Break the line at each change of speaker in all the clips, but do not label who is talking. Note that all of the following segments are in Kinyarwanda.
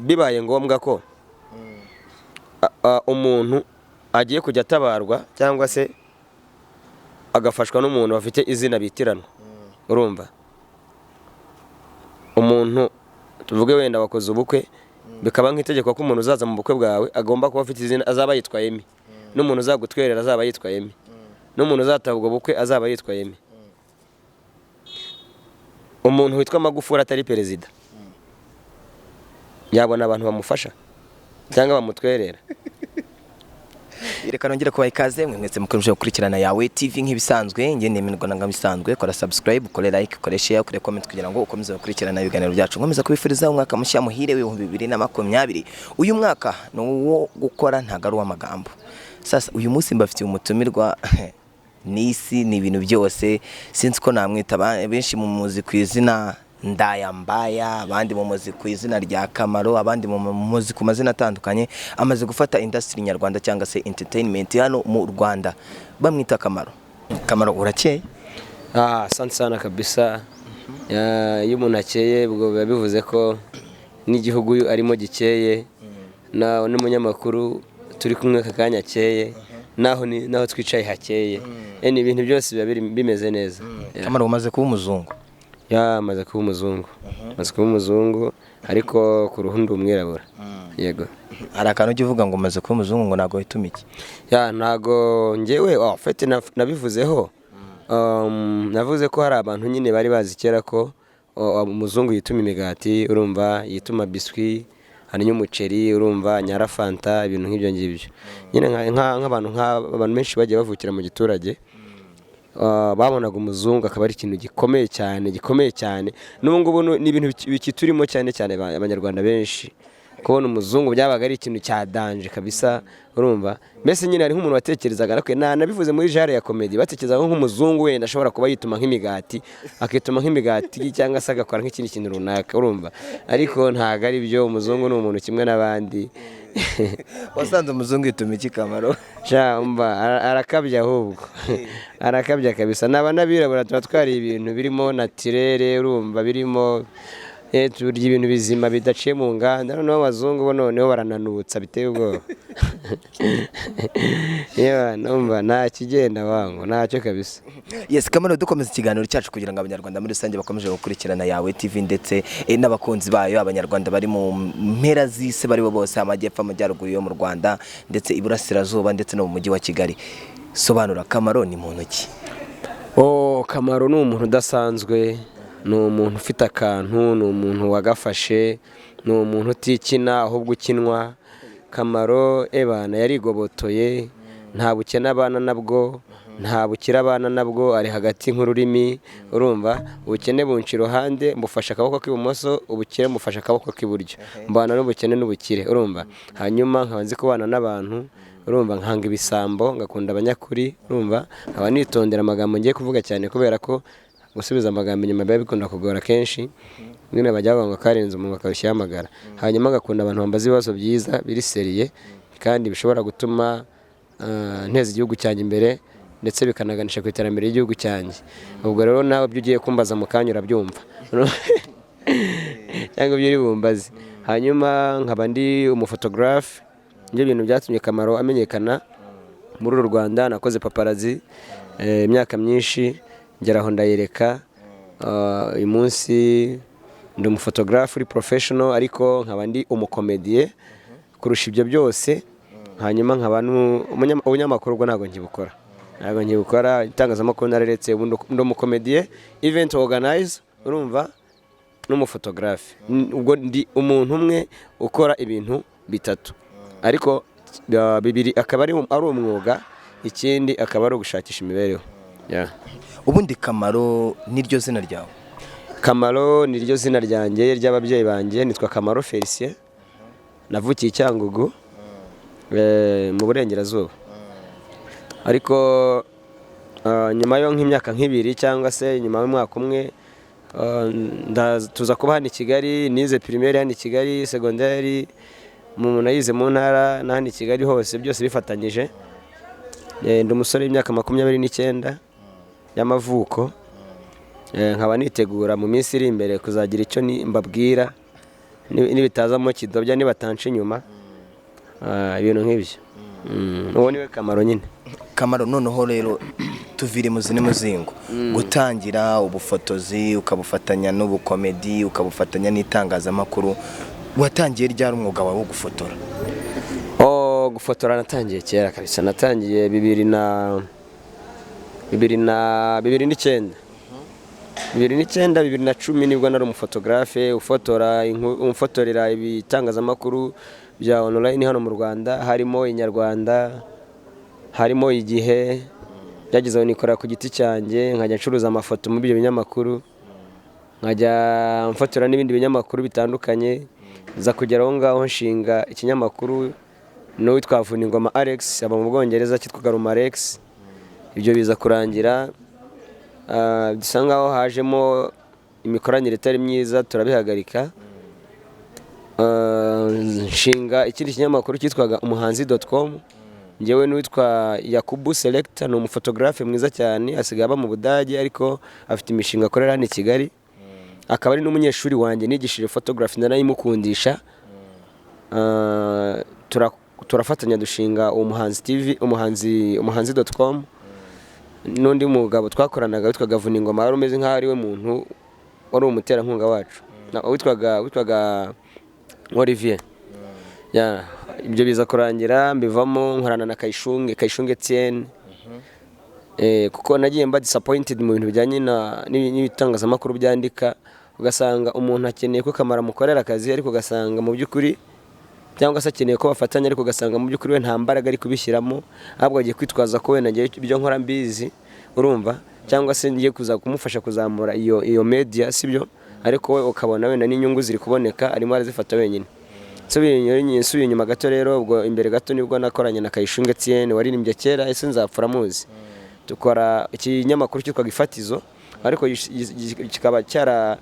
Bibaye ngombwa ko umuntu agiye kujya atabarwa cyangwa se agafashwa n'umuntu bafite izina bitiranwa, urumva, umuntu tuvuge wenda wakoze ubukwe, bikaba nk'itegeko ko umuntu uzaza mu bukwe bwawe agomba kuba afite izina, azaba yitwa Emmy, n'umuntu uzagutwerera azaba yitwa Emmy, n'umuntu uzataha ubwo bukwe azaba yitwa Emmy. Umuntu witwa Magufuli atari perezida yabona abantu bamufasha cyangwa bamutwerera?
Reka nongere kubaha ikaze mwe mwese mukomeje gukurikirana Yawe TV. Nk'ibisanzwe, njye nemerwa na bisanzwe, kora subscribe, ukore like, ukore share, ukore comment kugira ngo ukomeze gukurikirana ibiganiro byacu. Nkomeza kubifuriza umwaka mushya muhire w'2020. Uyu mwaka ni uwo gukora, ntabwo ari uw'amagambo. Sasa uyu munsi mbafitiye umutumirwa, n'isi ni ibintu byose, sinzi ko namwita. Benshi mumuzi ku izina Ndayambaya, abandi mumuzi ku izina rya Kamaro, abandi mumuzi ku mazina atandukanye. Amaze gufata industry nyarwanda cyangwa se entertainment hano mu Rwanda, bamwita Kamaro. Kamaro, urakeye?
Ah, asante sana kabisa. Iyo umuntu akeye, ubwo biba bivuze ko n'igihugu arimo gikeye, na n'umunyamakuru turi kumwe aka kanya akeye, naho naho twicaye hakeye. Ni ibintu byose biba bimeze neza. Yeah.
Kamaro, umaze kuba umuzungu.
Ya, maze kuba umuzungu, maze kuba umuzungu, ariko ku ruhu ndi umwirabura, yego.
Hari akantu ujya uvuga ngo umaze kuba umuzungu, ngo ntabwo wituma iki?
Ya, ntago njyewe, oh, fete nabivuzeho. Navuze ko hari abantu nyine bari bazi kera ko, oh, umuzungu yituma imigati, urumva, yituma biswi, hanyuma umuceri, urumva, nyara fanta, ibintu nk'ibyo ngibyo nyine, nk'abantu nk'abantu benshi bagiye bavukira mu giturage, babonaga umuzungu akaba ari ikintu gikomeye cyane, gikomeye cyane. N'ubu ngubu ni ibintu bikiturimo cyane cyane, abanyarwanda benshi kubona umuzungu byabaga ari ikintu cya danger kabisa, urumva. Mbese nyine hari nk'umuntu watekerezaga, ariko nabivuze muri genre ya comedy, batekerezaga nk'umuzungu wenda ashobora kuba yituma nk'imigati, akituma nk'imigati cyangwa se agakora nk'ikindi kintu runaka, urumva, ariko ntabwo ari byo. Umuzungu ni umuntu kimwe n'abandi.
Wasanze umuzungu yituma iki, Kamaro?
Sha, umva, arakabya, ahubwo arakabya kabisa. Naba n'abirabura tuba twariye ibintu birimo naturel, urumva, birimo turya ibintu bizima bidaciye mu nganda. Noneho abazungu bo noneho barananutsa biteye ubwoba. Yewe, numva nta kigenda wangu, ntacyo kabisa.
Yes, Kamaro, dukomeza ikiganiro cyacu kugira ngo abanyarwanda muri rusange bakomeje gukurikirana Yawe TV ndetse n'abakunzi bayo, abanyarwanda bari mu mpera z'isi bari bo bose, amajyepfo, amajyaruguru yo mu Rwanda, ndetse iburasirazuba, ndetse no mu mujyi wa Kigali. Sobanura, Kamaro ni muntu ki?
Oh, Kamaro ni umuntu udasanzwe, ni umuntu ufite akantu, ni umuntu wagafashe, ni umuntu utikina ahubwo ukinwa. Kamaro, ebana, yarigobotoye, nta bukene abana nabwo, nta bukire abana nabwo, ari hagati nk'ururimi, urumva. Ubukene bunca iruhande, mbufashe akaboko k'ibumoso, ubukire mbufashe akaboko k'iburyo, mbana n'ubukene n'ubukire, urumva. Hanyuma nkaba nzi kubana n'abantu, urumva, nkanga ibisambo, ngakunda abanyakuri, urumva, nkaba nitondera amagambo ngiye kuvuga cyane, kubera ko gusubiza amagambo inyuma biba bikunda kugora kenshi. Nyine bajya bavuga ngo karenze umuntu akarushyiraho amagara. Hanyuma ngakunda abantu bambaza ibibazo byiza biri sérieux kandi bishobora gutuma nteza igihugu cyanjye imbere, ndetse bikanaganisha ku iterambere ry'igihugu cyanjye. Ubwo rero nawe ibyo ugiye kumbaza mu kanya urabyumva cyangwa ibyo uri bumbaze. Hanyuma nkaba ndi umufotogarafe, nibyo bintu byatumye Kamaro amenyekana muri uru Rwanda. Nakoze paparazzi imyaka myinshi, ngera aho ndayireka. Uyu munsi ndi umufotogarafe uri professional, ariko nkaba ndi umukomediye kurusha ibyo byose. Hanyuma nkaba ubunyamakuru ubwo ntabwo nkibukora, ntabwo nkibukora itangazamakuru, nararetse. Ubu ndi umukomediye, event organizer, urumva, n'umufotogarafe. Ubwo ndi umuntu umwe ukora ibintu bitatu, ariko bibiri akaba ari umwuga, ikindi akaba ari ugushakisha imibereho. Yeah.
Ubundi Kamaro niryo zina ryawe?
Kamaro niryo zina ryanjye ry'ababyeyi banjye. Nitwa Kamaro Felicien, navukiye i Cyangugu, mu burengerazuba, ariko nyuma yo nk'imyaka nk'ibiri cyangwa se nyuma y'umwaka umwe, tuza kuba hano i Kigali. Nize primaire hano i Kigali, secondaire mu nayize mu ntara na hano i Kigali hose, byose bifatanyije. Ndi umusore w'imyaka 29 y'amavuko. Nkaba nitegura mu minsi iri imbere kuzagira icyo mbabwira. Nibitazamo kidobya, nibatanca inyuma. Ibintu nk'ibyo. Uwo niwe Kamaro nyine.
Kamaro, noneho rero tuvire muzi n'umuzingo, gutangira ubufotozi ukabufatanya n'ubukomedi, ukabufatanya n'itangazamakuru, watangiye ryari umwuga wawe wo gufotora?
Oh, gufotora natangiye kera kabisa. Natangiye bibiri na 2009, 2009, 2010, nibwo nari umufotogarafe ufotora umfotorera ibitangazamakuru bya online hano mu Rwanda, harimo Inyarwanda, harimo Igihe. Byageze aho nikora ku giti cyanjye, nkajya ncuruza amafoto muri ibyo binyamakuru, nkajya mfotora n'ibindi binyamakuru bitandukanye. Nza kugera aho ngaho nshinga ikinyamakuru n'uwitwa Vuningoma Alex, aba mu Bwongereza, cyitwaga Rumarex. Ibyo biza kurangira bisa nkaho hajemo imikoranire itari myiza, turabihagarika. Nshinga ikindi kinyamakuru cyitwaga umuhanzi.com, njyewe n'uwitwa Yakubu Selector, ni umufotogarafe mwiza cyane, asigaye aba mu Budage ariko afite imishinga akorera hano i Kigali, akaba ari n'umunyeshuri wanjye nigishije photography ndanayimukundisha. Turafatanya dushinga Umuhanzi TV, umuhanzi.com, n'undi mugabo twakoranaga witwaga Vuningoma, wari umeze nk'aho ari we muntu wari umuterankunga wacu, witwaga Olivier. Ya, ibyo biza kurangira mbivamo, nkorana na Kayishunge Etienne, kuko nagiye mba disappointed mu bintu bijyanye n'ibitangazamakuru byandika, ugasanga umuntu akeneye ko Kamara amukorera akazi, ariko ugasanga mu by'ukuri, cyangwa se akeneye ko bafatanya, ariko ugasanga mu by'ukuri we nta mbaraga ari kubishyiramo, ahubwo agiye kwitwaza ko wenda ngiye ibyo nkora mbizi, urumva, cyangwa se ngiye kuza kumufasha kuzamura iyo media, sibyo? Ariko we ukabona wenda n'inyungu ziri kuboneka arimo arazifata wenyine. Nsubiye inyuma gato rero, ubwo imbere gato nibwo nakoranye na Kayishunge Etienne waririmbye kera "Ese nzapfura", muzi, dukora ikinyamakuru cyitwaga Ifatizo, ariko kikaba cyara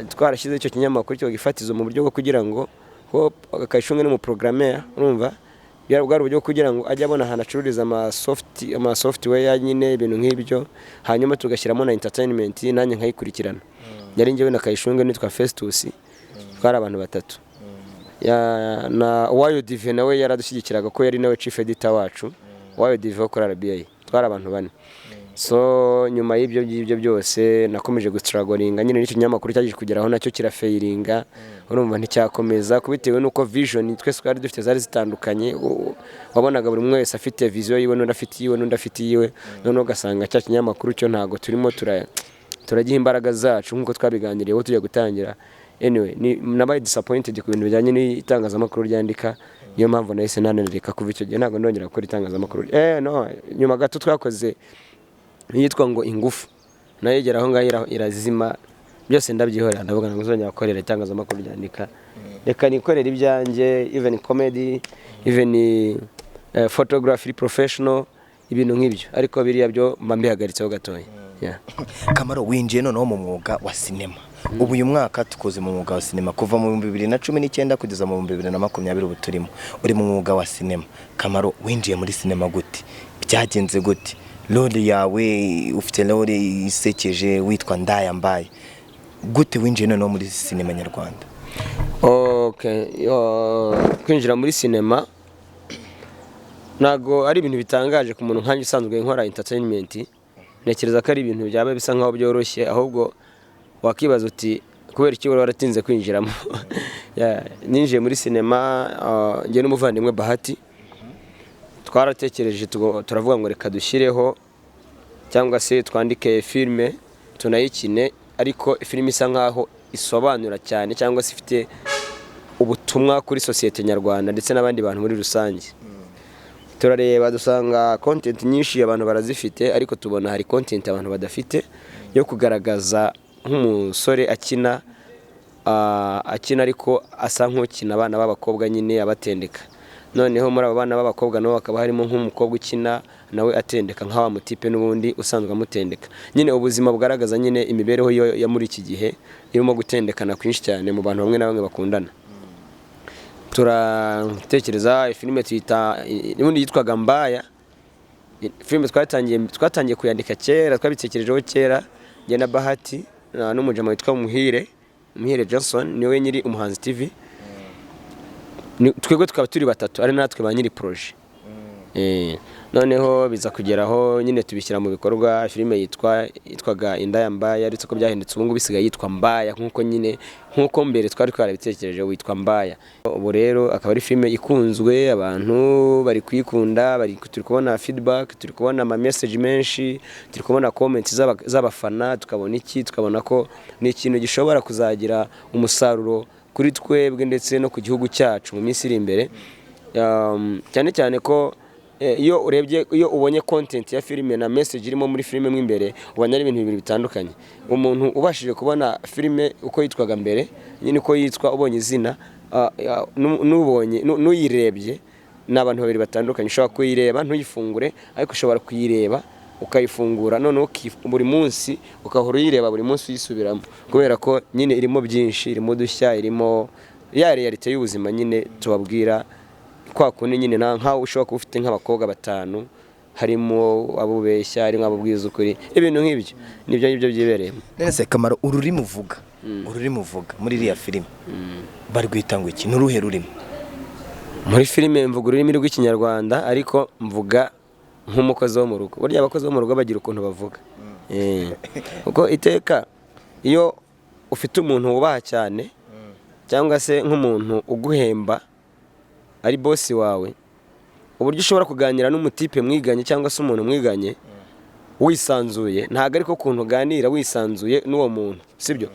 twarashyize icyo kinyamakuru cyitwaga Ifatizo mu buryo bwo kugira ngo, ko Kayishunge ni umuprogrammaire, urumva, bwari uburyo bwo kugira ngo ajye abona ahantu acururiza ama software nyine, ibintu nk'ibyo, hanyuma tugashyiramo na entertainment, nanjye nkayikurikirana. Yari njyewe na Kayishunge nitwa Festus, twari abantu batatu. Na Uwayo Dive nawe yaradushyigikiraga, ko yari nawe chief editor wacu, Uwayo Dive wo kuri RBA. Twari abantu bane. So nyuma y'ibyo ngibyo byose nakomeje gustrugglinga nyine n'icyo kinyamakuru cyaje kugeraho nacyo kirafailinga, urumva, nticyakomeza kubitewe n'uko vision twese twari dufite zari zitandukanye. Wabonaga buri umwe wese afite vision yiwe, n'undi afite iyiwe, n'undi afite iyiwe, noneho ugasanga cya kinyamakuru cyo ntabwo turimo turagiha imbaraga zacu nk'uko twabiganiriyeho tujya gutangira. Anyway, nabaye disappointed ku bintu bijyanye n'itangazamakuru ryandika, niyo mpamvu nahise nananirika. Kuva icyo gihe ntabwo ndongera gukora itangazamakuru. No nyuma gato twakoze iyitwa ngo Ingufu, nayo igera aho ngaho irazima, byose ndabyihorera, ndavuga ngo nzongera gukorera itangazamakuru ryandika, reka nikorere ibyanjye, even comedy, even photography professional, ibintu nk'ibyo, ariko biriya byo mba mbihagaritseho gatoya. Yeah.
Kamaro, winjiye noneho mu mwuga wa sinema. Ubu uyu mwaka tukoze mu mwuga wa sinema kuva mu 2019 kugeza mu 2020, ubu turimo uri mu mwuga wa sinema. Kamaro, winjiye muri sinema gute? Byagenze gute? Role yawe, ufite role isekeje witwa Ndaya Mbaye, gute winjiye noneho muri sinema nyarwanda?
Okay, kwinjira muri sinema ntabwo ari ibintu bitangaje ku muntu nkanjye usanzwe nkora entertainment. Ntekereza ko ari ibintu byaba bisa nkaho byoroshye, ahubwo wakibaza uti kubera iki wari waratinze kwinjiramo? Yeah, ninjiye muri sinema njye n'umuvandimwe Bahati twaratekereje, turavuga ngo reka dushyireho cyangwa se twandike filime tunayikine, ariko filime isa nkaho isobanura cyane cyangwa se ifite ubutumwa kuri sosiyete nyarwanda ndetse n'abandi bantu muri rusange. Turareba dusanga content nyinshi abantu barazifite, ariko tubona hari content abantu badafite yo kugaragaza nk'umusore akina, akina ariko asa nk'ukina abana b'abakobwa nyine abatendeka, noneho muri abo bana b'abakobwa nabo hakaba harimo nk'umukobwa ukina nawe atendeka nka wa mutipe n'ubundi usanzwe amutendeka nyine. Ubuzima bugaragaza nyine imibereho yo muri iki gihe irimo gutendekana kwinshi cyane mu bantu bamwe na bamwe bakundana. Turatekereza filime tuyita, ubundi yitwaga Mbaya. Filime twatangiye kuyandika kera, twabitekerejeho kera, njye na Bahati n'umujama witwa Muhire. Muhire Johnson niwe nyiri Umuhanzi TV. Twebwe tukaba turi batatu ari natwe ba nyiri projet. Noneho biza kugeraho nyine tubishyira mu bikorwa. Filime yitwaga Indaya Mbaya, ariko ko byahindutse ubu ngubu isigaye yitwa Mbaya, nk'uko nyine nk'uko mbere twari twarabitekereje witwa Mbaya. Ubu rero akaba ari filime ikunzwe, abantu bari kuyikunda, turi kubona feedback, turi kubona ama message menshi, turi kubona comments z'abafana, tukabona iki, tukabona ko ni ikintu gishobora kuzagira umusaruro kuri twebwe ndetse no ku gihugu cyacu mu minsi iri imbere. Cyane cyane ko iyo urebye, iyo ubonye content ya filime na message irimo muri filime mo imbere, ubona ari ibintu bibiri bitandukanye. Umuntu ubashije kubona filime uko yitwaga mbere nyine, uko yitwa ubonye izina, n'ubonye n'uyirebye ni abantu babiri batandukanye. Ushobora kuyireba ntuyifungure, ariko ushobora kuyireba ukayifungura, noneho buri munsi ukahora uyireba, buri munsi uyisubiramo, kubera ko nyine irimo byinshi, irimo udushya, irimo ya réalité y'ubuzima nyine tubabwira kwa kundi nyine nkaho ushobora kuba ufite nk'abakobwa batanu, harimo abo ubeshya, harimo abo ubwiza ukuri, ibintu nk'ibyo nibyo ngibyo byibereyemo.
None se Kamaro, ururimi uvuga muri iriya filime barwita ngo iki? Ni uruhe rurimi?
Muri filime mvuga ururimi rw'Ikinyarwanda, ariko mvuga nk'umukozi wo mu rugo. Burya abakozi bo mu rugo bagira ukuntu bavuga. Kuko iteka iyo ufite umuntu wubaha cyane, cyangwa se nk'umuntu uguhemba ari bosi wawe, uburyo ushobora kuganira n'umutipe mwiganye cyangwa se umuntu mwiganye wisanzuye, ntabwo ariko ukuntu uganira wisanzuye n'uwo muntu, sibyo?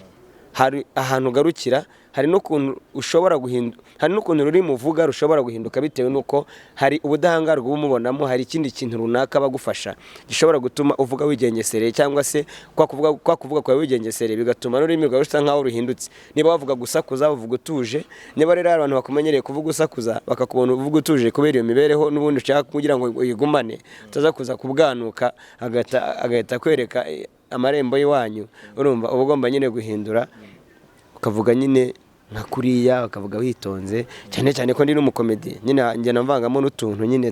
Hari ahantu ugarukira, hari n'ukuntu ushobora guhinduka, hari n'ukuntu ururimi uvuga rushobora guhinduka bitewe n'uko hari ubudahangarwa uba umubonamo, hari ikindi kintu runaka bagufasha gishobora gutuma uvuga wigengesereye, cyangwa se kwa kuvuga kwawe wigengesereye bigatuma n'ururimi rwawe rusa nkaho ruhindutse. Niba wavuga gusakuza, uvuga utuje. Niba rero hari abantu bakumenyereye kuvuga usakuza, bakakubona uvuga utuje kubera iyo mibereho n'ubundi ushaka kugira ngo uyigumane, utaza kuza kubwanuka agahita akwereka amarembo y'iwanyu, urumva uba ugomba nyine guhindura, ukavuga nyine nka kuriya, ukavuga witonze, cyane cyane ko ndi n'umukomedi nyine, ngenda mvangamo n'utuntu nyine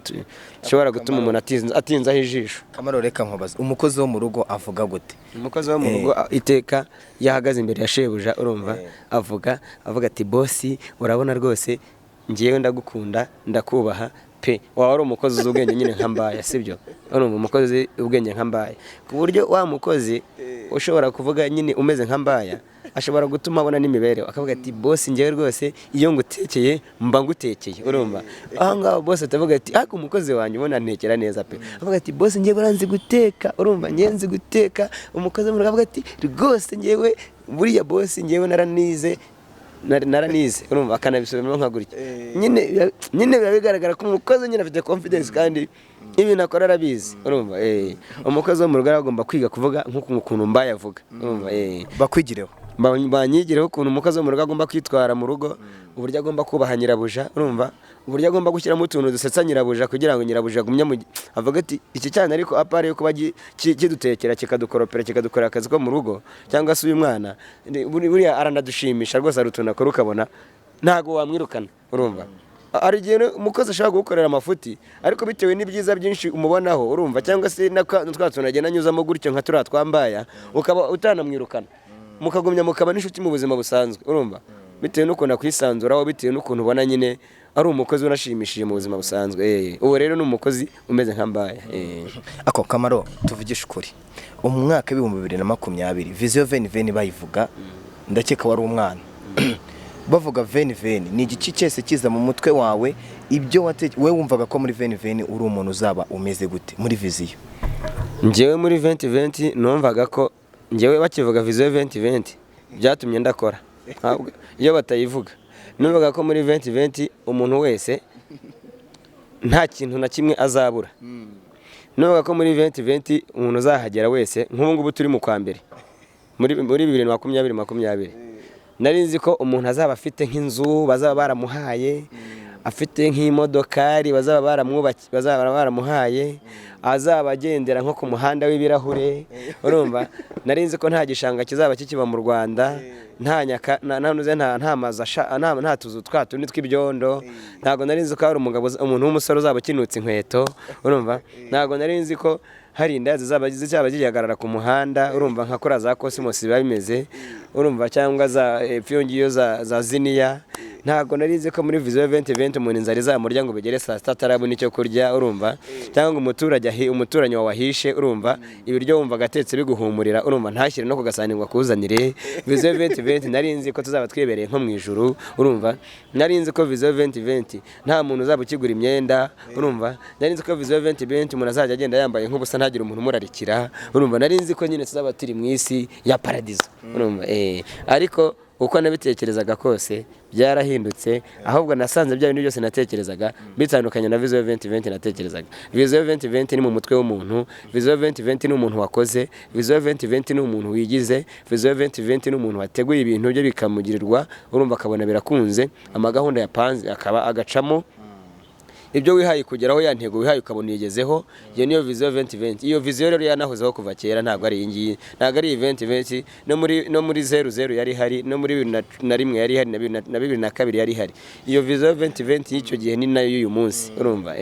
dushobora gutuma umuntu atinzaho ijisho.
Kamaro, reka nkubaze, umukozi wo mu rugo avuga gute?
Umukozi wo mu rugo iteka iyo ahagaze imbere ya shebuja, urumva avuga ati: "Bosi, urabona rwose ngewe ndagukunda, ndakubaha pe." Waba ari umukozi uzi ubwenge nyine nka Mbaya, sibyo? Urumva umukozi ubwenge nka Mbaya, ku buryo wa mukozi ushobora kuvuga nyine umeze nka Mbaya ashobora gutuma abona n'imibereho, akavuga ati: "Bosi, ngewe rwose iyo ngutekeye mba ngutekeye." Urumva aho ngaho bosi atavuga ati: "Ariko umukozi wanjye ubona ntekera neza pe." Avuga ati: "Bosi, ngewe uranzi guteka, urumva ngewe nzi guteka." Umukozi wo mu rugo avuga ati: "Rwose ngewe buriya bosi, ngewe naranize, naranize." Urumva akanabisubiramo nka gutya nyine, biba bigaragara ko umukozi nyine afite confidence kandi ibintu akora arabizi. Urumva umukozi wo mu rugo agomba kwiga kuvuga nk'uku ukuntu Mbaye avuga, urumva.
Bakwigireho.
Banyigireho ukuntu umukozi wo mu rugo agomba kwitwara mu rugo, uburyo agomba kubaha nyirabuja, urumva uburyo agomba gushyiramo utuntu dusetsa nyirabuja kugira ngo nyirabuja agumye avuge ati: "Iki cyana ariko à part yo kuba kidutekera, kikadukoropera, kikadukorera akazi ko mu rugo, cyangwa se uyu mwana buriya aranadushimisha rwose, hari utuntu akora ukabona ntabwo wamwirukana." Urumva hari igihe umukozi ashobora kugukorera amafuti, ariko bitewe n'ibyiza byinshi umubonaho, urumva, cyangwa se na twa tuntu agenda anyuzamo gutyo nka turiya twambaya, ukaba utanamwirukana, mukagumya mukaba n'inshuti mu buzima busanzwe. Urumva bitewe n'ukuntu akwisanzuraho, bitewe n'ukuntu ubona nyine ari umukozi unashimishije mu buzima busanzwe. Uwo rero ni umukozi umeze nka Mbaya.
Ako Kamaro, tuvugishe ukuri, umwaka w'2020, Vision 2020 bayivuga, ndakeka wari umwana. Bavuga 2020, ni igiki cyose kiza mu mutwe wawe? Ibyo wowe wumvaga ko muri 2020 uri umuntu uzaba umeze gute muri vision?
Njyewe muri 2020 numvaga ko, njyewe bakivuga Vision 2020 byatumye ndakora. Ntabwo iyo batayivuga, numvaga ko muri 2020 umuntu wese nta kintu na kimwe azabura. Numvaga ko muri 2020 umuntu uzahagera wese, nk'ubu ngubu turi mu kwa mbere muri 2020 20, nari nzi ko umuntu azaba afite nk'inzu bazaba baramuhaye, afite nk'imodokari bazaba baramwubaki, bazaba baramuhaye, azaba agendera nko ku muhanda w'ibirahure. Urumva nari nzi ko nta gishanga kizaba kikiba mu Rwanda, nta nyaka nta mazu nta tuzu twa tundi tw'ibyondo. Ntabwo nari nzi ko hari umugabo umuntu w'umusore uzaba ukinutse inkweto. Urumva ntabwo nari nzi ko Hari indaya zizaba zizaba zihagarara ku muhanda, urumva, nka kuriya za Cosmos biba bimeze, urumva, cyangwa za epfo iyo ngiyo za Ziniya. Ntabwo nari nzi ko muri Vision 2020 umuntu inzara izamurya ngo bigere saa sita atarabona icyo kurya, urumva, cyangwa ngo umuturage umuturanyi wawe ahishe, urumva, ibiryo wumva agatetse biguhumurira, urumva, ntashyire no ku gasahani ngo akuzanire. Vision 2020 nari nzi ko tuzaba twibereye nko mu ijuru, urumva. Nari nzi ko Vision 2020 nta muntu uzaba ukigura imyenda, urumva. Nari nzi ko Vision 2020 umuntu azajya agenda yambaye nk'ubusa, ntagire umuntu umurarikira, urumva. Nari nzi ko nyine tuzaba turi mu isi ya paradizo, urumva, ariko uko nabitekerezaga kose byarahindutse. Ahubwo nasanze bya bintu byose natekerezaga bitandukanye na Vision 2020 natekerezaga. Vision 2020 ni mu mutwe w'umuntu. Vision 2020 ni umuntu wakoze. Vision 2020 ni umuntu wigize. Vision 2020 ni umuntu wateguye ibintu bye bikamugirirwa, urumva, akabona birakunze, amagahunda yapanze akaba agacamo, ibyo wihaye kugeraho, ya ntego wihaye ukabona uyigezeho. Iyo niyo Vision 2020. Iyo vision rero yanahozeho kuva kera, ntabwo ari iyi ngiyi, ntabwo ari iyi 2020. No muri 00 yari ihari, no muri 2001 yari ihari, na 2002 yari ihari. Iyo Vision 2020 y'icyo gihe ni nayo y'uyu munsi, urumva.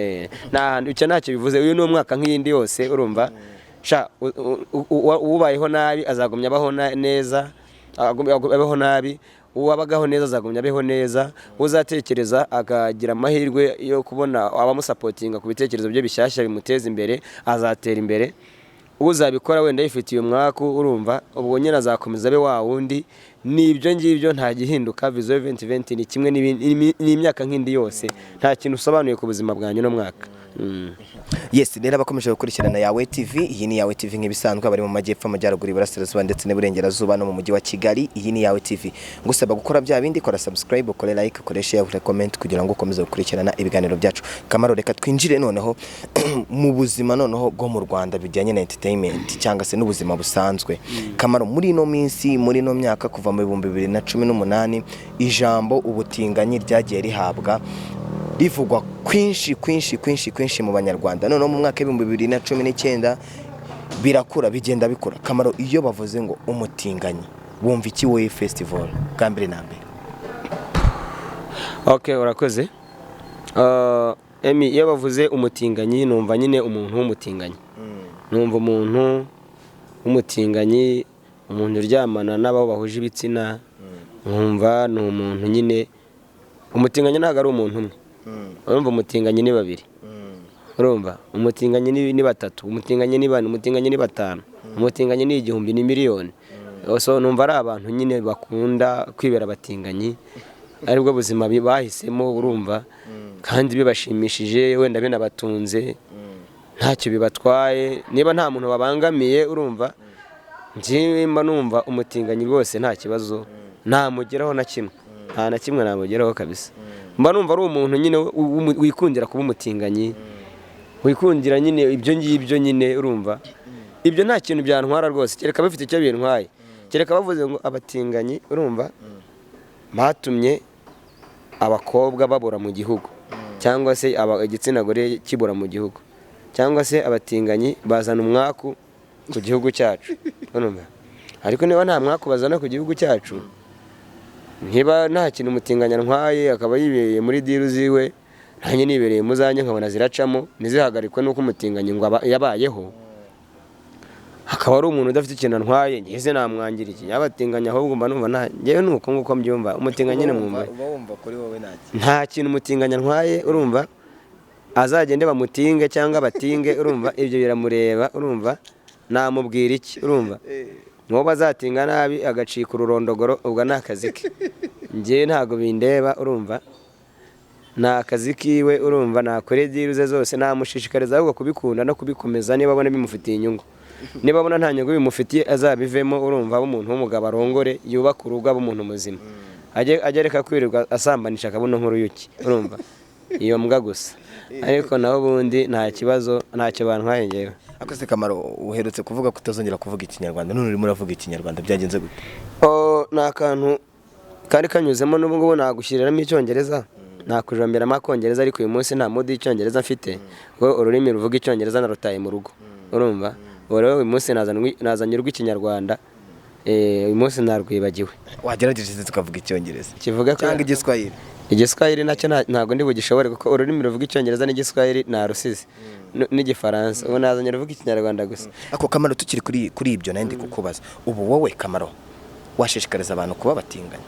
Nta hantu icyo ntacyo bivuze. Uyu ni umwaka nk'iyindi yose, urumva. Sha ubayeho nabi azagumya abaho neza, abeho nabi. Uwabagaho neza azagumya abeho neza. Uzatekereza akagira amahirwe yo kubona abamusupportinga ku bitekerezo bye bishyashya bimuteza imbere azatera imbere. Uzabikora wenda yifitiye umwaku, urumva, ubwo nyine azakomeza abe wa wundi. Ni ibyo ngibyo, nta gihinduka. Vision 2020 ni kimwe n'imyaka nk'indi yose, nta kintu usobanuye ku buzima bwanjye uno mwaka.
Yes, rero abakomeje gukurikirana Yawe TV, iyi ni Yawe TV nk'ibisanzwe. Abari mu majyepfo, amajyaruguru, iburasirazuba ndetse n'iburengerazuba no mu mujyi wa Kigali, iyi ni Yawe TV. Ngusaba gukora bya bindi: kora subscribe, ukore like, ukore share, ukore comment kugira ngo ukomeze gukurikirana ibiganiro byacu. Kamaro, reka twinjire noneho mu buzima noneho bwo mu Rwanda bijyanye na entertainment cyangwa se n'ubuzima busanzwe. Kamaro, muri ino minsi, muri ino myaka kuva mu 2018, ijambo ubutinganyi ryagiye rihabwa rivugwa kwinshi kwinshi kwinshi kwinshi mu Banyarwanda. Noneho mu mwaka w'2019 birakura, bigenda bikura. Kamaro, iyo bavuze ngo umutinganyi wumva iki wowe festival bwa mbere na mbere?
Ok, urakoze. Emi, iyo bavuze umutinganyi numva nyine umuntu w'umutinganyi, numva umuntu w'umutinganyi, umuntu uryamana n'abo bahuje ibitsina. Nkumva ni umuntu nyine, umutinganyi ntabwo ari umuntu umwe, urumva. Umutinganyi ni babiri, urumva, umutinganyi ni batatu, umutinganyi ni bane, umutinganyi ni batanu, umutinganyi ni 1000, ni miliyoni. So numva ari abantu nyine bakunda kwibera abatinganyi, aribwo buzima bahisemo, urumva, kandi bibashimishije, wenda binabatunze, ntacyo bibatwaye, niba nta muntu babangamiye, urumva. Njyewe mba numva umutinganyi rwose nta kibazo namugeraho na kimwe, nta na kimwe namugeraho kabisa. Mba numva ari umuntu nyine wikundira kuba umutinganyi, wikundira nyine ibyo ngibyo nyine, urumva. Ibyo nta kintu byantwara rwose, kereka bifite icyo bintwaye, kereka bavuze ngo abatinganyi, urumva, batumye abakobwa babura mu gihugu, cyangwa se igitsina gore kibura mu gihugu, cyangwa se abatinganyi bazana umwaku ku gihugu cyacu, urumva. Ariko niba nta mwaku bazana ku gihugu cyacu, niba nta kintu umutinganyi antwaye, akaba yibereye muri deal ziwe, nanjye nibereye mu zanjye, nkabona ziracamo ntizihagarikwe n'uko umutinganyi ngo yabayeho, akaba ari umuntu udafite ikintu antwaye, ngeze namwangira iki yabatinganya? Ahubwo mba numva nta, njyewe ni uko nguko mbyumva. Umutinganyi nyine mwumva
Uba wumva kuri wowe nta kintu.
Nta kintu umutinganya antwaye, urumva. Azagende bamutinge cyangwa batinge, urumva, ibyo biramureba, urumva. Namubwira iki? Urumva, n'uwo bazatinga nabi agacika ururondogoro, ubwo ni akazi ke, njyewe ntabwo bindeba, urumva, ni akazi kiwe, urumva. Nakore deal ze zose, namushishikariza ahubwo kubikunda no kubikomeza niba abona bimufitiye inyungu. Niba abona nta nyungu bimufitiye, azabivemo, urumva, abe umuntu w'umugabo, arongore, yubake urugo, abe umuntu muzima, ajye areka kwirirwa asambanisha akabuno nk'uruyuki, urumva, iyo mbwa gusa. Ariko naho ubundi nta kibazo, ntacyo bantwaye njyewe.
Akoze Kamaro, uherutse kuvuga ko utazongera kuvuga Ikinyarwanda, none urimo uravuga Ikinyarwanda, byagenze gute?
Oh, ni akantu kari kanyuzemo. N'ubu ngubu nagushyiriramo Icyongereza, nakujomberamo Akongereza, ariko uyu munsi nta mood y'Icyongereza mfite, kuko ururimi ruvuga Icyongereza narutaye mu rugo, urumva. Ubu rero uyu munsi nazanye urw'Ikinyarwanda. Uyu munsi narwibagiwe.
Wagerageje tukavuga icyongereza
Kivuga ko
cyangwa igiswahili?
Igiswahili nacyo ntabwo ndi bugishobore, kuko ururimi ruvuga icyongereza n'igiswahili narusize n'igifaransa. Ubu nazanye ruvuga ikinyarwanda gusa.
Ako Kamaro, tukiri kuri ibyo, nari ndi kukubaza, ubu wowe Kamaro washishikariza abantu kuba batinganya?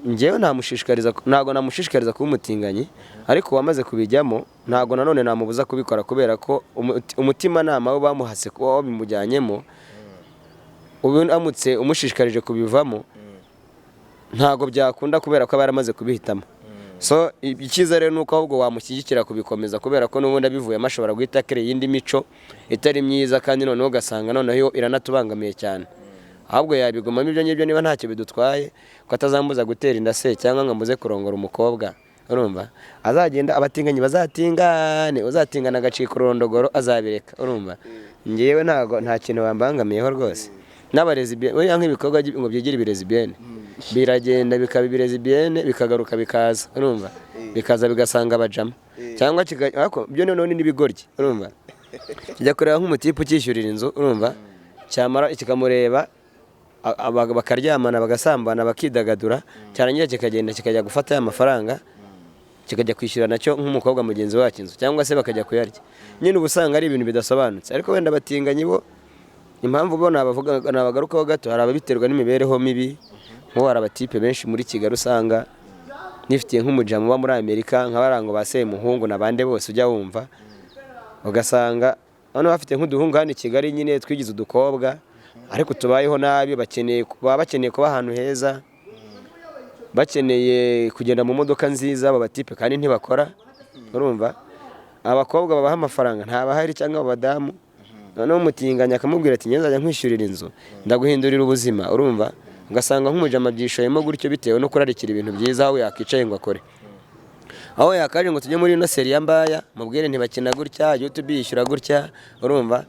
Njyewe namushishikariza, ntabwo namushishikariza kuba umutinganyi, ariko uwamaze kubijyamo ntabwo nanone namubuza kubikora, kubera ko umutimanama we bamuhase kuba wabimujyanyemo. Ubu amutse umushishikarije kubivamo ntabwo byakunda, kubera ko aba yaramaze kubihitamo. So icyiza rero ni uko ahubwo wamushyigikira kubikomeza, kubera ko n'ubundi abivuyemo ashobora guhita akira iyindi mico itari myiza, kandi noneho ugasanga noneho iranatubangamiye cyane. Ahubwo yabigumamo ibyo ngibyo niba ntacyo bidutwaye, ko atazambuza gutera inda se cyangwa ngo ambuze kurongora umukobwa. Urumva, azagenda abatinganyi bazatingane, uzatingana agacika ururondogoro azabireka. Urumva, ngewe ntago nta kintu bambangamiyeho rwose. N'abarezi buriya nk'ibikorwa ngo byigire ibirezibiyene, biragenda bikaba ibirezibiyene, bikagaruka bikaza, urumva, bikaza bigasanga abajama cyangwa ariko byo noneho ni n'ibigoryi. Urumva, kijya kureba nk'umutipe ukishyurira inzu, urumva, cyamara kikamureba, bakaryamana, bagasambana, bakidagadura, cyarangira kikagenda kikajya gufata ya mafaranga kikajya kwishyura nacyo nk'umukobwa mugenzi wacyo inzu, cyangwa se bakajya kuyarya nyine. Uba usanga ari ibintu bidasobanutse. Ariko wenda abatinganyi bo, impamvu bo nabavuga nabagarukaho gato, hari ababiterwa n'imibereho mibi. Nk'ubu hari abatipe benshi muri Kigali usanga nifitiye nk'umujamu uba muri Amerika, nka bariya ngo ba Semuhungu n'abandi bose ujya wumva, ugasanga noneho bafite nk'uduhungu hano i Kigali nyine twigize udukobwa, ariko tubayeho nabi, baba bakeneye kuba ahantu heza, bakeneye kugenda mu modoka nziza. Aba batipe kandi ntibakora. Urumva, abakobwa babaha amafaranga ntabahari, cyangwa abadamu. Noneho umutinganya akamubwira ati: "Nzajya nkwishyurira inzu, ndaguhindurira ubuzima." Urumva, ugasanga nk'umujama abyishoyemo gutyo bitewe no kurarikira ibintu byiza, aho yakicaye ngo akore, aho yakaje ngo tujye muri ino seri ya mbaya, mubwire ntibakina gutya, YouTube yishyura gutya, urumva,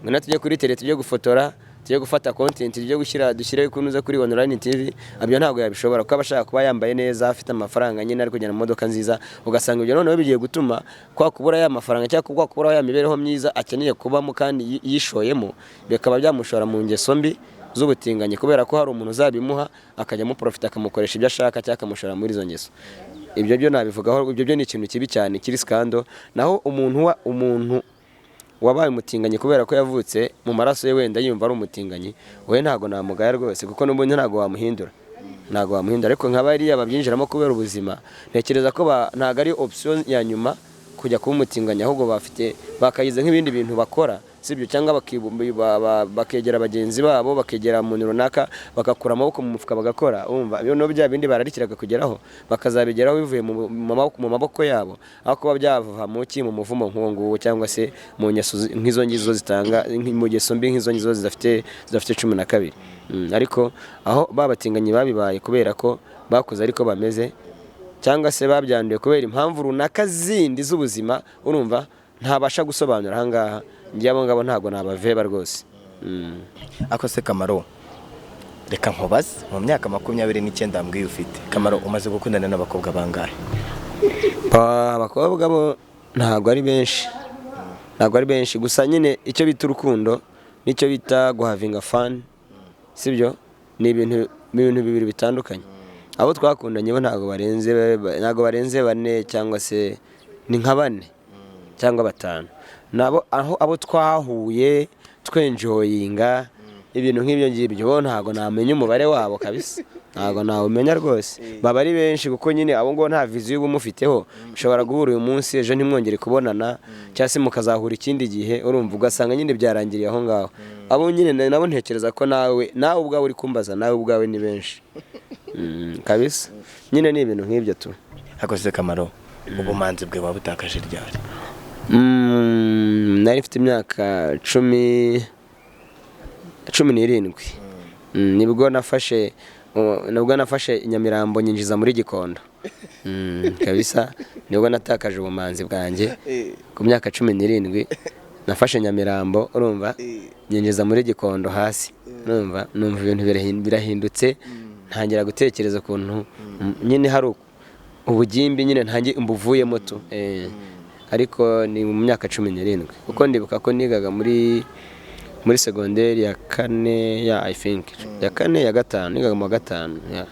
ngo na tujye kuri tele, tujye gufotora, tujye gufata content, tujye gushyira, dushyire kunuza kuri online TV. Ibyo ntabwo yabishobora, kuko aba ashaka kuba yambaye neza, afite amafaranga nyine, ari kugenda mu modoka nziza. Ugasanga ibyo noneho bigiye gutuma kwa kubura ya mafaranga cyangwa kwa kubura ya mibereho myiza akeneye kubamo kandi yishoyemo, bikaba byamushora mu ngeso mbi z'ubutinganyi, kubera ko hari umuntu uzabimuha akajya amuprofita, akamukoresha ibyo ashaka cyangwa akamushora muri izo ngeso. Ibyo byo nabivugaho, ibyo byo ni ikintu kibi cyane kiri scandal. Naho umuntu wabaye umutinganyi kubera ko yavutse mu maraso ye wenda yumva ari umutinganyi, we ntabwo namugaya rwose, kuko n'ubundi ntabwo wamuhindura, ntabwo wamuhindura. Ariko nka bariya babyinjiramo kubera ubuzima, ntekereza ko ntabwo ari option ya nyuma kujya kuba umutinganyi, ahubwo bafite bakayize nk'ibindi bintu bakora, sibyo? Cyangwa bakegera bagenzi babo, bakegera umuntu runaka, bagakura amaboko mu mufuka bagakora. Urumva, noneho bya bindi bararikiraga kugeraho bakazabigeraho bivuye mu maboko yabo, aho kuba byava mu ki, mu muvumo nk'uwo nguwo, cyangwa se mu ngeso nk'izo ngizo zitanga mu ngeso mbi nk'izo ngizo zidafite 12. Ariko aho babatinganyi babibaye kubera ko bakuze ariko bameze, cyangwa se babyanduye kubera impamvu runaka zindi z'ubuzima, urumva, ntabasha gusobanura ahangaha, njye abo ngabo ntabwo nabaveba rwose.
Ako se Kamaro, reka nkubaze, mu myaka 29 mbwiye ufite, Kamaro, umaze gukundana n'abakobwa bangahe?
Abakobwa bo ntabwo ari benshi, ntabwo ari benshi. Gusa nyine icyo bita urukundo n'icyo bita guhavinga fun, sibyo, ni ibintu bibiri bitandukanye. Abo twakundanye bo ntabwo barenze bane, cyangwa se ni nka bane cyangwa batanu, nabo aho abo twahuye twenjoyinga ibintu nk'ibyo ngibyo, bo ntabwo namenya umubare wabo kabisa, ntabwo nawumenya rwose. Baba ari benshi, kuko nyine abo ngabo nta vision uba umufiteho. Mushobora guhura uyu munsi, ejo ntimwongere kubonana, cyangwa se mukazahura ikindi gihe. Urumva, ugasanga nyine byarangiriye aho ngaho. Abo nyine nabo ntekereza ko nawe ubwawe uri kumbaza, nawe ubwawe ni benshi. Kabisa nyine ni ibintu nk'ibyo tu.
Ako se Kamaro, ubumanzi bwe waba butakaje ryari?
Nari mfite imyaka 17. Nibwo nafashe Nyamirambo nyinjiza muri Gikondo. Kabisa nibwo natakaje ubumanzi bwanjye ku myaka 17. Nafashe Nyamirambo, urumva, nyinjiza muri Gikondo hasi. Urumva, numva ibintu birahindutse, ntangira gutekereza ukuntu nyine hari ubugimbi nyine ntangiye mbuvuyemo tu. Ariko ni mu myaka 17, kuko ndibuka ko nigaga muri Muri segonderi ya kane ya, I think ya kane, ya gatanu, nigaga mu wa gatanu ya.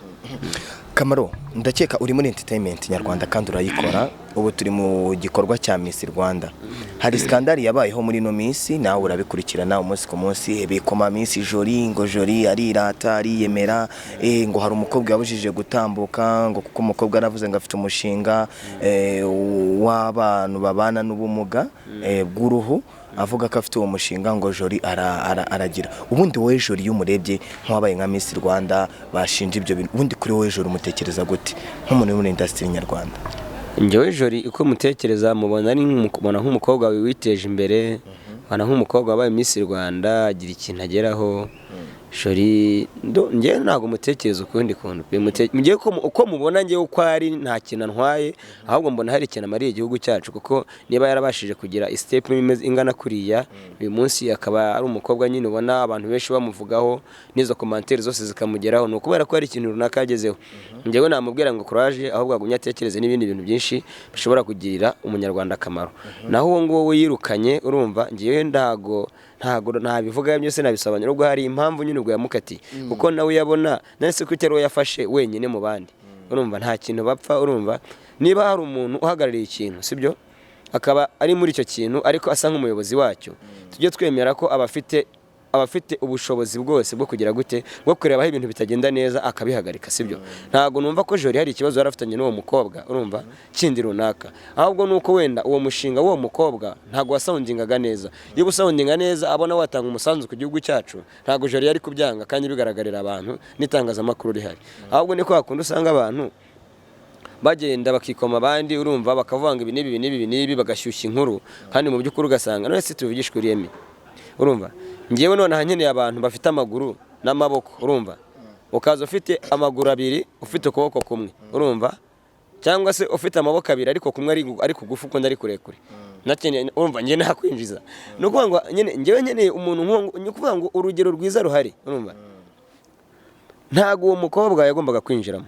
Kamaro, ndakeka uri muri entertainment nyarwanda kandi urayikora. Ubu turi mu gikorwa cya Miss Rwanda. Hari scandal yabayeho muri ino minsi, nawe urabikurikirana umunsi ku munsi. Bikoma Miss Jolie ngo Jolie arirata, ariyemera, ngo hari umukobwa yabujije gutambuka, ngo kuko umukobwa aravuze ngo afite umushinga w'abantu babana n'ubumuga bw'uruhu, avuga ko afite uwo mushinga, ngo Jolie aragira. Ubundi wowe Jolie iyo umurebye nk'uwabaye nka Miss Rwanda bashinja ibyo bintu, ubundi kuri wowe Jolie umutekereza gute nk'umuntu uri muri industry nyarwanda?
Njyewe Jolie uko mutekereza, mubona ari mubona nk'umukobwa witeje imbere, mubona nk'umukobwa wabaye Miss Rwanda, agira ikintu ageraho. Jolie njyewe ntabwo mutekereza ukundi kuntu pe. Njyewe uko mubona, njyewe uko ari, nta kintu antwaye, ahubwo mbona hari ikintu amariye igihugu cyacu, kuko niba yarabashije kugira step imeze ingana kuriya uyu munsi, akaba ari umukobwa nyine ubona abantu benshi bamuvugaho, n'izo commentaire zose zikamugeraho, ni ukubera ko hari ikintu runaka yagezeho. Njyewe namubwira ngo courage, ahubwo agumye atekereze n'ibindi bintu byinshi bishobora kugirira umunyarwanda akamaro. Naho uwo nguwo we yirukanye, urumva, njyewe ntago nabivuga byose, nabisobanura. Ubwo hari impamvu nyine ubwo yamukatiye, kuko nawe yabona none se ko itari we yafashe wenyine mu bandi, urumva nta kintu bapfa. Urumva niba hari umuntu uhagarariye ikintu, sibyo, akaba ari muri icyo kintu ariko asa nk'umuyobozi wacyo, tujye twemera ko abafite ubushobozi bwose bwo kugira gute, bwo kureba aho ibintu bitagenda neza akabihagarika, sibyo? Ntabwo numva ko Jolie hari ikibazo yari afitanye n'uwo mukobwa, urumva, kindi runaka, ahubwo nuko wenda uwo mushinga w'uwo mukobwa ntabwo wasoundingaga neza. Iyo usoundinga neza, abona watanga umusanzu ku gihugu cyacu, ntabwo Jolie yari kubyanga kandi bigaragarira abantu n'itangazamakuru rihari. Ahubwo niko hakunda usanga abantu bagenda bakikoma abandi, urumva, bakavanga ibi n'ibi n'ibi n'ibi, bagashyushya inkuru, kandi mu by'ukuri ugasanga none se tuvugishwe uriyemi. Urumva, ngewe nonaha nkeneye abantu bafite amaguru n'amaboko, urumva, ukaza ufite amaguru abiri, ufite ukuboko kumwe, urumva, cyangwa se ufite amaboko abiri ariko kumwe ari kugufi, ukundi ari kurekure, nakeneye, urumva, njye nakwinjiza. Ni ukuvuga ngo nyine njyewe nkeneye umuntu nk'uwo. Ni ukuvuga ngo urugero rwiza ruhari, urumva, ntabwo uwo mukobwa yagombaga kwinjiramo,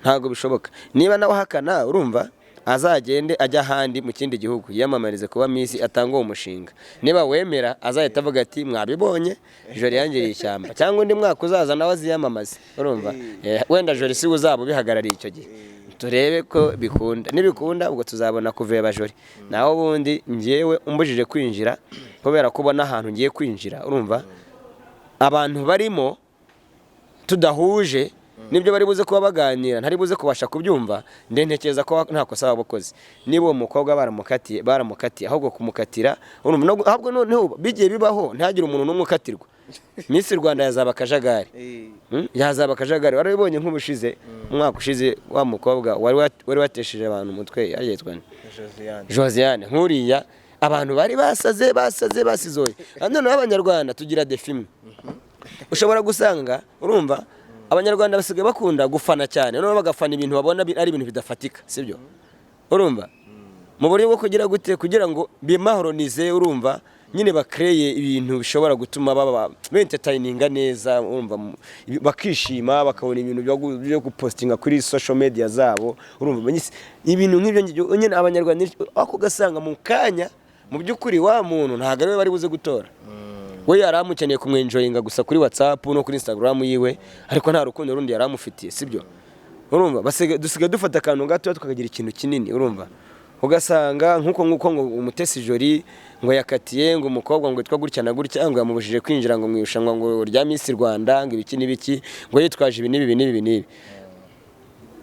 ntabwo bishoboka. Niba nawe ahakana, urumva, azagende ajya ahandi mu kindi gihugu yiyamamarize kuba Miss, atanga uwo mushinga. Niba wemera, azahita avuga ati: "Mwabibonye, Jolie yangiriye ishyamba." Cyangwa undi mwaka uzaza nawe aziyamamaze, urumva. Wenda Jolie si we uzaba ubihagarariye icyo gihe, turebe ko bikunda. Nibikunda ubwo tuzabona kuveba Jolie. Naho ubundi njyewe umbujije kwinjira kubera ko ubona ahantu ngiye kwinjira, urumva, abantu barimo tudahuje nibyo bari buze kuba baganira, ntari buze kubasha kubyumva, ntekereza ko nta kosa waba ukoze. Niba uwo mukobwa baramukatiye, baramukatiye. Ahubwo kumukatira, urumva, ahubwo noneho bigiye bibaho ntihagire umuntu n'umwe ukatirwa, Miss Rwanda yazaba akajagari. Yazaba akajagari. Warabibonye nk'ubushize, umwaka ushize, wa mukobwa wari watesheje abantu umutwe yitwa nde? Josiane. Nk'uriya abantu bari basaze, basaze, basizoye. Noneho Abanyarwanda tugira défaut imwe, ushobora gusanga, urumva, Abanyarwanda basigaye bakunda gufana cyane, noneho bagafana ibintu babona ari ibintu bidafatika, sibyo? Urumva, mu buryo bwo kugira gute, kugira ngo bimahoronize, urumva, nyine bakreye ibintu bishobora gutuma baba bentertaininga neza, urumva, bakishima, bakabona ibintu byo gupostinga kuri social media zabo, urumva, ibintu nk'ibyo ngibyo nyine. Abanyarwanda ako ugasanga mu kanya, mu by'ukuri wa muntu ntabwo ari we bari buze gutora, we yari amukeneye kumwenjoyinga gusa kuri WhatsApp no kuri Instagram yiwe, ariko nta rukundo rundi yari amufitiye, sibyo? Urumva, dusigaye dufata akantu gato tukagira ikintu kinini. Urumva, ugasanga nk'uko ngo Umutesi Jolie ngo yakatiye ngo umukobwa ngo witwa gutya na gutya, ngo yamubujije kwinjira ngo mu irushanwa ngo rya Miss Rwanda, ngo ibiki n'ibiki, ngo yitwaje ibi n'ibi n'ibi n'ibi.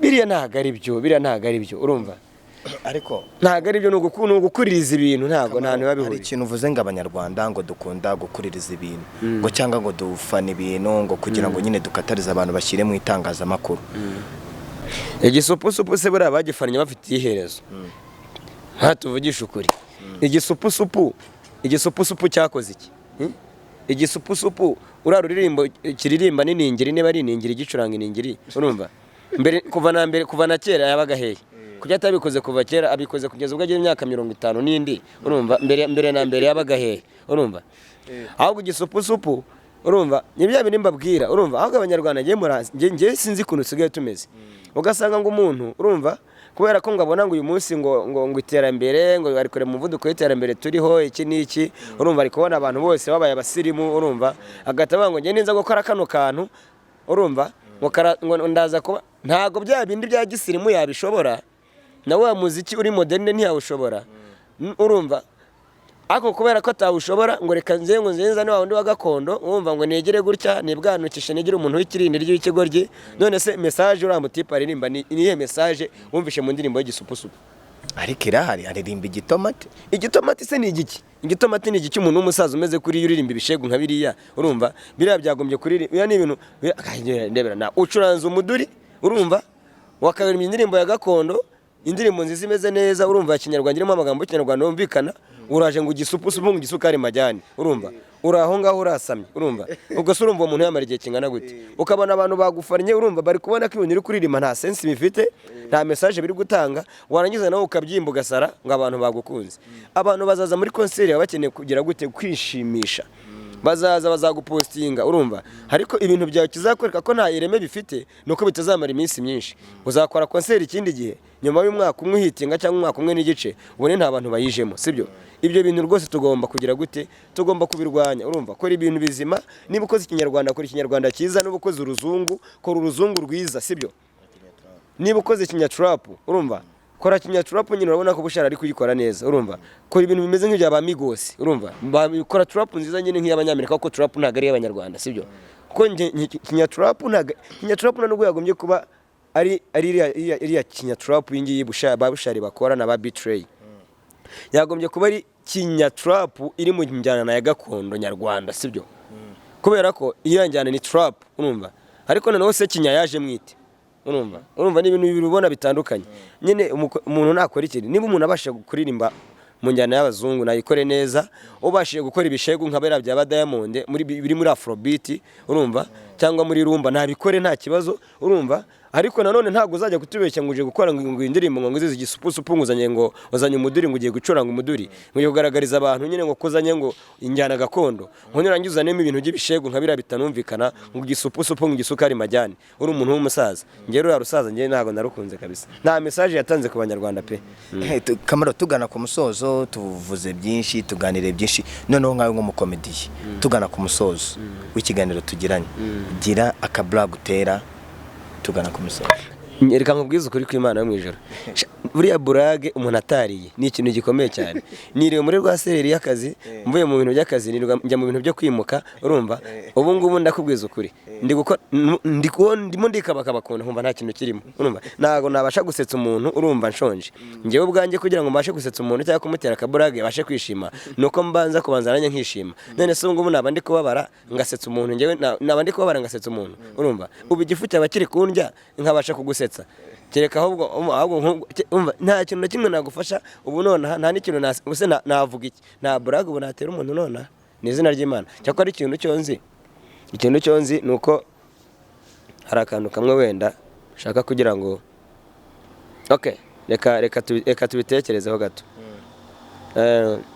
Biriya ntabwo ari byo, biriya ntabwo ari byo, urumva.
Ariko
Ntabwo ari byo, ni ugukuririza ibintu, ntabwo nta hantu biba
hari
bihuriye.
ikintu uvuze ngo Abanyarwanda ngo dukunda gukuririza ibintu, ngo cyangwa ngo dufana ibintu, ngo kugira ngo nyine dukatarize abantu bashyire mu itangazamakuru.
Igisupusupu se buriya bagifannye bafite iherezo? Tuvugishe ukuri, igisupusupu, igisupusupu cyakoze iki? Igisupusupu uriya ruririmbo kiririmba n'iningiri, niba ari iningiri gicuranga iningiri, urumva, mbere, kuva na mbere, kuva na kera yabaga hehe? Kuki atabikoze kuva kera, abikoze kugeza ubwo agira imyaka 50 n'indi? Urumva, mbere na mbere yabaga hehe? Urumva, ahubwo igisupusupu Urumva, ni bya bindi mbabwira. Urumva, ahubwo Abanyarwanda ngiye murazi, ngiye sinzi ukuntu usigaye tumeze, ugasanga ngo umuntu, urumva, kubera ko ngo abona ngo uyu munsi ngo iterambere ngo bari kure mu muvuduko w'iterambere turiho iki n'iki, urumva, ari kubona abantu bose babaye abasirimu, urumva, agahita avuga ngo ngiye ninza gukora kano kantu, urumva, ngo ndaza kuba ntago bya bindi bya gisirimu yabishobora, na wa muziki uri moderne ntiyawushobora. Urumva, ariko kubera ko atawushobora ngo reka nze ngo nzenza ni wa wundi wa gakondo, wumva, ngo negere gutya nibwanukishe nigire umuntu w'ikirindi ry'ikigoryi. None se message uriya mutipe aririmba ni iyihe message wumvishe mu ndirimbo y'Igisupusupu?
Ariko irahari, aririmba igitomati.
Igitomati se ni igiki? Igitomati ni igiki? Umuntu w'umusaza umeze kuri iyo uririmba ibishegu nka biriya, urumva, biriya byagombye kuririmba biriya ni ibintu ndebera na ucuranze umuduri, urumva, wakaririmba indirimbo ya gakondo, indirimbo nziza imeze neza, urumva, ya kinyarwanda irimo amagambo y'Ikinyarwanda yumvikana, uraje ngo igisupusupu, ngo igisukari majyane, urumva, uri aho ngaho urasamye, urumva. Ubwo se urumva uwo muntu yamara igihe kingana gute? Ukabona abantu bagufannye, urumva, bari kubona ko ibintu uri kuririmba nta sense bifite, nta message biri gutanga, warangiza nawe ukabyimba ugasara ngo abantu bagukunze. Abantu bazaza muri concert baba bakeneye kugira gute? Kwishimisha. Bazaza bazagupostinga, urumva, ariko ibintu byawe kizakwereka ko nta ireme bifite ni uko bitazamara iminsi myinshi. Uzakora concert ikindi gihe nyuma y'umwaka umwe uhitinga cyangwa umwaka umwe n'igice, ubone nta bantu bayijemo, sibyo? Ibyo bintu rwose tugomba kugira gute? Tugomba kubirwanya. Urumva, kora ibintu bizima. Niba ukoze Ikinyarwanda, kora Ikinyarwanda cyiza. Niba ukoze uruzungu, kora uruzungu rwiza, sibyo? Niba ukoze kinyatrap, urumva, kora kinyatrap nyine, urabona ko Bushara ari kuyikora neza. Urumva, kora ibintu bimeze nk'ibya ba Migos, urumva, kora trap nziza nyine nk'iy'Abanyamerika, kuko trap ntabwo ari iy'Abanyarwanda, sibyo? Kuko kinyatrap ntabwo, kinyatrap nta nubwo yagombye kuba ari iriya kinyatrap iyi ngiyi ba Bushari bakora na ba B-Threy. Yagombye kuba ari kinyatrap iri mu njyana ya gakondo nyarwanda, sibyo? Kubera ko iyo njyana ni trap, urumva, ariko noneho se kinya yaje mwite? Urumva, ni ibintu bibiri ubona bitandukanye nyine. Umuntu nakora ikintu, niba umuntu abashije kuririmba mu njyana y'abazungu nayikore neza, ubashije gukora ibishegu nka biriya bya ba Diamond muri biri muri afrobeat, urumva, cyangwa muri rumba, nabikore nta kibazo, urumva. Ariko nanone ntabwo uzajya kutubeshya ngo uje gukora ngo indirimbo ngo ngize igisupusupu, ngo uzanye, ngo uzanye umuduri, ngo ugiye gucuranga umuduri, ngo ugiye kugaragariza abantu nyine ngo kuzanye ngo injyana gakondo, ngo nurangiza uzanemo ibintu by'ibishegu nka biriya bitanumvikana, ngo igisupusupu, ngo igisukari majyane, uri umuntu w'umusaza. Njyewe ruriya rusaza njyewe ntabwo narukunze kabisa, nta message yatanze ku Banyarwanda pe.
Kamaro, tugana ku musozo, tuvuze byinshi, tuganiriye byinshi, noneho nkawe nk'umukomediye, tugana ku musozo w'ikiganiro tugiranye, gira akablague utera tugana ku musozo.
Reka nkubwize ukuri kw'Imana yo mu ijoro. Buriya blague umuntu atariye ni ikintu gikomeye cyane. Niriwe muri rwa sereri y'akazi, mvuye mu bintu by'akazi nirirwa njya mu bintu byo kwimuka, urumva. Ubu ngubu ndakubwiza ukuri, ndi gukora, ndi kubona ndimo ndikabakaba ukuntu nkumva nta kintu kirimo, urumva, ntabwo nabasha gusetsa umuntu, urumva, nshonje. Njyewe ubwanjye kugira ngo mbashe gusetsa umuntu cyangwa kumutera akablague abashe kwishima, ni uko mbanza kubanza nanjye nkishima. None se ubu ngubu naba ndi kubabara ngasetsa umuntu? Njyewe naba ndi kubabara ngasetsa umuntu? Urumva, ubu igifu cyaba kiri kundya nkabasha kugusetsa? Kereka ahubwo umva, nta kintu na kimwe nagufasha ubu nonaha, nta n'ikintu ubuse navuga iki? Nta blague ubu natera umuntu nonaha, ni izina ry'Imana. Cyakora ikintu cyo nzi ni uko hari akantu kamwe wenda nshaka kugira ngo, okay, reka tubitekerezeho gato.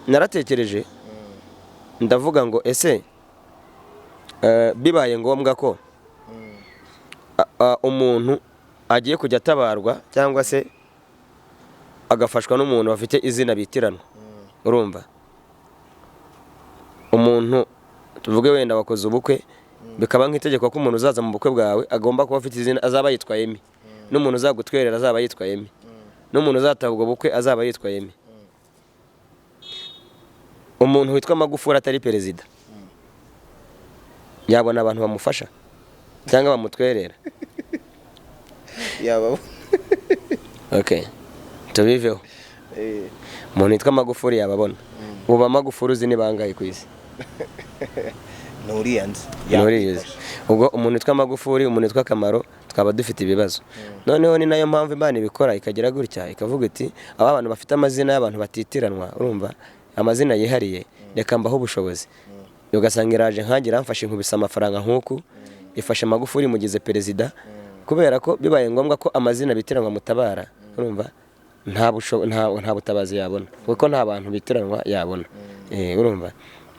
Naratekereje ndavuga ngo ese bibaye ngombwa ko umuntu agiye kujya atabarwa cyangwa se agafashwa n'umuntu bafite izina bitiranwa, urumva, umuntu tuvuge wenda wakoze ubukwe, bikaba nk'itegeko ko umuntu uzaza mu bukwe bwawe agomba kuba afite izina, azaba yitwa Emi, n'umuntu uzagutwerera azaba yitwa Emi, n'umuntu uzataha ubwo bukwe azaba yitwa Emi, umuntu witwa Magufuli atari perezida yabona abantu bamufasha cyangwa bamutwerera?
Yaba.
Okay, tubiveho. Umuntu witwa Magufuli yababona? Ubu ba Magufuli uzi ni bangahe ku isi?
Nturiya nzi.
Nturizi. Ubwo umuntu witwa Magufuli, umuntu witwa Kamaro, twaba dufite ibibazo. Noneho ni nayo mpamvu Imana ibikora, ikagira gutya ikavuga iti aba bantu bafite amazina y'abantu batitiranwa, urumva, amazina yihariye, reka mbaho ubushobozi. Ugasanga iraje nkanjye iramfashe, nkubise amafaranga nk'uku, ifashe Magufuli mugize perezida, kubera ko bibaye ngombwa ko amazina bitiranwa mutabara, urumva, nta butabazi yabona kuko nta bantu bitiranwa yabona. Urumva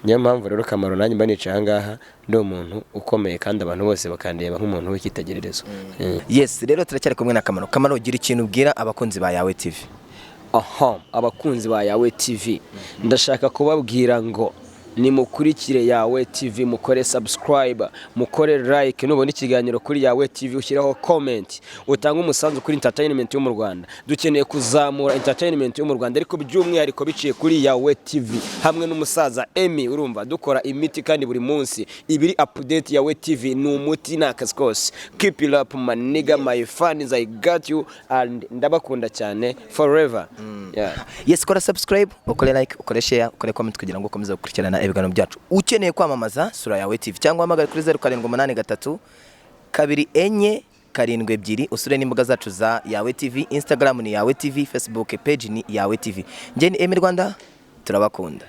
Niyo mpamvu rero Kamaro nanjye mba nicaye aha ngaha ndi umuntu ukomeye, kandi abantu bose bakandeba nk'umuntu w'icyitegererezo.
Yes, rero turacyari kumwe na Kamaro. Kamaro, ugira ikintu ubwira abakunzi ba Yawe TV.
Aha, abakunzi ba Yawe TV, ndashaka kubabwira ngo nimukurikire Yawe TV, mukore subscribe, mukore like. Nubona ikiganiro kuri Yawe TV, ushyiraho comment, utange umusanzu kuri entertainment yo mu Rwanda. Dukeneye kuzamura entertainment yo mu Rwanda, ariko by'umwihariko biciye kuri Yawe TV hamwe n'umusaza Emmy. Urumva dukora imiti kandi buri munsi ibiri update. Yawe TV ni umuti, ni akazi kose. Keep it up, my nigga, my fans, I got you and ndabakunda cyane forever, yeah.
Yes, kora subscribe, ukore like, ukore share, ukore comment kugira ngo ukomeze gukurikirana ibiganiro byacu. Ukeneye kwamamaza, sura Yawe TV cyangwa uhamagare kuri 07832472. Usure n'imbuga zacu za Yawe TV: Instagram ni Yawe TV, Facebook page ni Yawe TV. Njye ni Emi Rwanda, turabakunda.